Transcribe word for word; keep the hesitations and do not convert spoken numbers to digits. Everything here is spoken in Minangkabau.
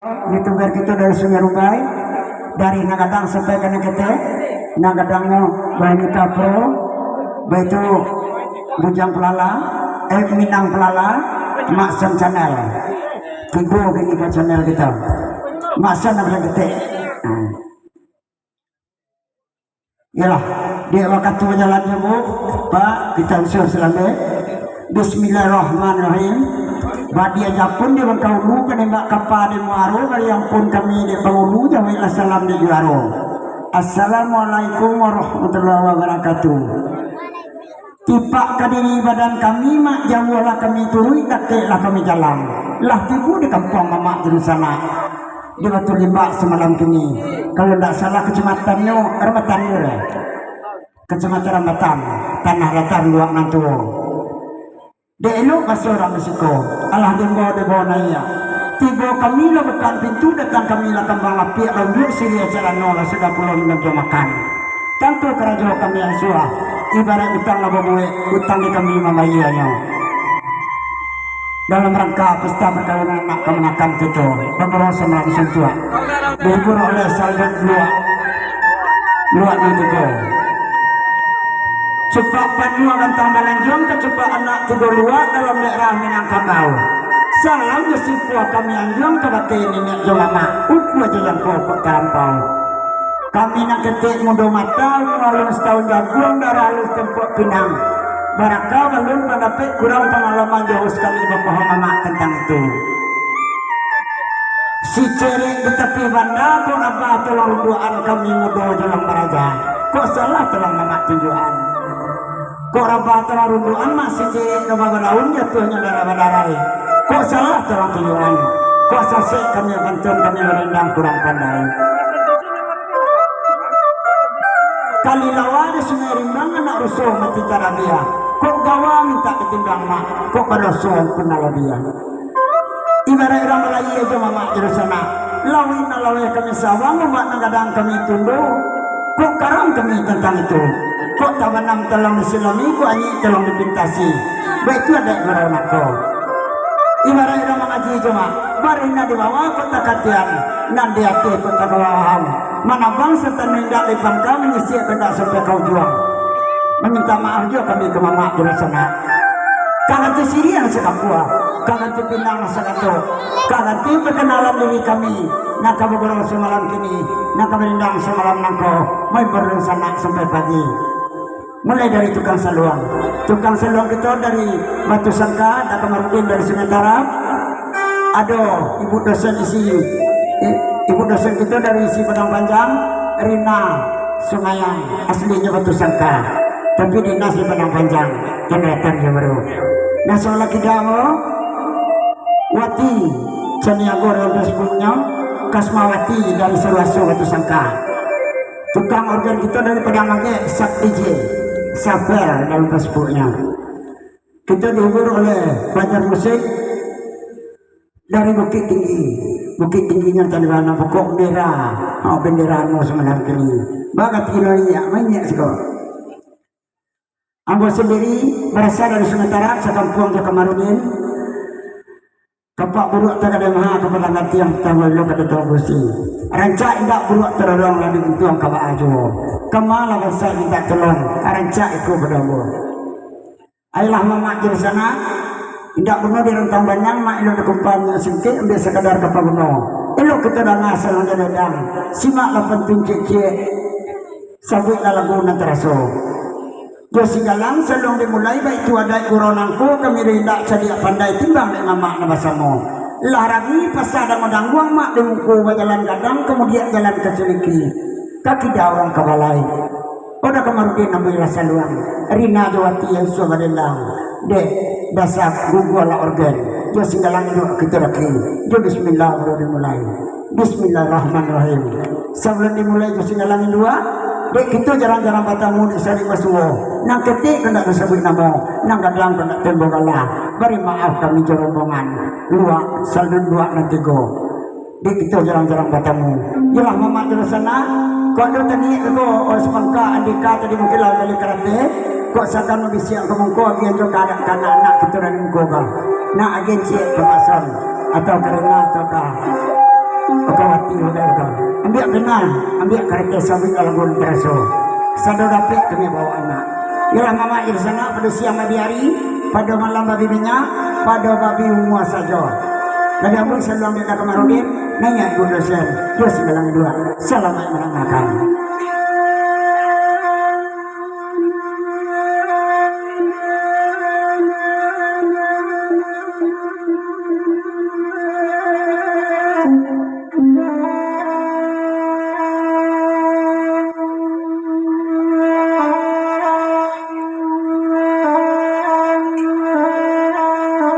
YouTuber kito dari Sungai Rubai, dari nan gadang sampai ka nan ketek, nan gadangnyo Bahanika Pro, baitu Bujang Pelala, eh, Minang Pelala, Mak Sen Channel. Tigo kini ka channel kito. Mak Sen nan ketek. Hmm. Iyolah, dek wakatu bajalan jo, Bu, Pak, kita usul salambek. Bismillahirrahmanirrahim. Badia Japun di Bangkaulu, kanembak kapa di Muaro, bari ampun kami dek pangulu, jaweklah salam dek juaro. Assalamualaikum warahmatullahi wabarakatuh. Tipak ka diri badan kami, mak, jauahlah kami turuik, dakeklah kami jalan. Lah tibo di kampuang mamak di sanak, di Batu Limbak samalam kini. Kalau ndak salah kacamatannyo, Rambatan Hilir. Kacamatan Rambatan, Tanah Datar Luak Nan Tuo. Dek elok baso urang di siko, alah diimbau dibawa naiak. Tibo kami lah bukaan pintu, datang kami lah kambang lapiak, lah unjuak siriah calano, lah sudah pulo minum jo makan. Tantu karajo kami ansua, ibaraik utang lah babuek, utang di kami mambayianyo. Dalam rangka pesta perkawinan anak kamanakan kito, bagurau samalam suntuak, dihibur oleh Salbut Luak, Luak Nan Tigo. Cupak panua gantang balanjuang, kacupak anak tigo luak dalam daerah Minangkabau. Salam jo simpuah kami anjuang kabake niniak jo mamak, ukua jo jangko kok talampau. Kami nan ketek mudo mata, umua alun satahun jaguang, darah alun satampuak pinang. Baraka balun pandapek, kurang pangalaman, jauah sakali bapahaman mamak tantang itu. Sicerek di tapi banda, kok rabah tolong runduakan, kami mudo jalang baraja. Kok salah tolong mamak tunjuakan. Kok rabah tolong runduakan, mak sicerek rabah badaun, jatuahnyo darah badarai. Kok salah tolong tunjuakan. Kok sasek kami bantun, kami barendang kurang pandai. Kali lawa di Sungai Rimbang, anak ruso mati tarabiah. Kok gawa mintak ditimbang mak, kok badoso ampun nalabiah. Ibaraik urang balayia jo mamak jo dunsanak. Laweh nan laweh kami sawang, umak nan gadang kami tundo. Kok karang kami tantang itu. Kok tabanam tolong disilami, kok anyik tolong dipintasi. Baitu adaik gurau nangko. Ibaraik urang mangaji jo mak, barina di bawah kok takatian, nan di ateh kok takawawahan. Manabang satanu indak di pangka, manyisiak kandak sampai ka ujuang. Maminta maaf juo kami ka mamak jo dunsanak. Ka ganti siriah sakapua, ka ganti pinang sakato, ka ganti perkenalan diri kami, nan ka bagurau samalam kini, nan ka barindang samalam nangko, mahibur dunsanak sampai pagi. Mulai dari tukang saluang. Tukang saluang kito dari Batu Sangka, Dak Kamarudin dari Sungai Tarab. Ado ibu dosen isi, i-, ibu dosen kito dari isi Padang Panjang, Rina Sungayan, aslinyo Batu Sangka. Tapi dinas di Padang Panjang, jambatan jo baru. Nah, sabalah kida mo, Wati, Caniago dalam Facebooknyo, Kasmawati dari Saruaso Batu Sangka. Tukang organ kito dari Padang Magek, Sat D J, Safer dalam Facebooknyo. Kito dihibur oleh Fajar Musik dari Bukittinggi. Bukittingginyo tadi warna pokok merah. Oh, bendera anu samalam kini. Bagat kilo inyak, mainyak siko. Ambo sandiri barasal dari Sungai Tarab, sakampuang jo Kamarudin. Kapak buruak tagadai maha, kapalang gantiang tangguang lo kada tahu busi. Rancak indak buruak tadorong, lah diuntuang ka baa juo. Kama lah bansaik mintak tolong, rancak iko pado ambo. Ayolah mamak jo dunsanak, indak buno di rantang banang, mak elok di kumpang minyak singkek, ambiak sakadar ka paguno. Elok kito danga salang jo dadang, simaklah pantun ciek-ciek, sabuiklah lagu nan taraso. Jo Singgalang saluang dimulai, baitu adaik gurau nangko, kami indak cadiak pandai, timbang dek mamak nan basamo. Lah rami pasa danguang-danguang, mak di muko bajalan gadang, kamudiak jalan ka Siliki, ka kida urang ka balai. Oda Kamarudin ambiaklah saluang, Rina jo Wati yang suah badendang, dek dasa gugualah organ, jo Singgalang duduk kito daki, jo bismillah baru dimulai. Bismillahirrahmanirrahim. Sabalun dimulai jo Singgalang indua, dek kito jarang-jarang batamu di sarik basuo. Nan ketek kandak tasabuik namo, nan gadang kandak tembok gala. Bari maaf kami jo rombongan. Luak, Saldun Luak nan tigo. Dek kito jarang-jarang batamu. Iyolah mamak jo dunsanak, kok ado taniak ko, oh, sapangka andika tadi mungkin lah bali karate, kok sakan mabisiak ka mungko, agiah jo ka anak-anak kito dari mungko ka. Nak agiah ciek ka Mak Son, atau ka Rina, atau ka Ambiak kenal, ambiak karetek sabuik lagu nan taraso. Sado dapek kami bawa anak. Iyolah mamak di sana, pado siang babi ari, pado malam babi minyak, pado babi umua sajo. Jadi ambo saluang di Kamarudin, naiak Ibu dosen, dua sembilan dua. Salamaik mandangakan.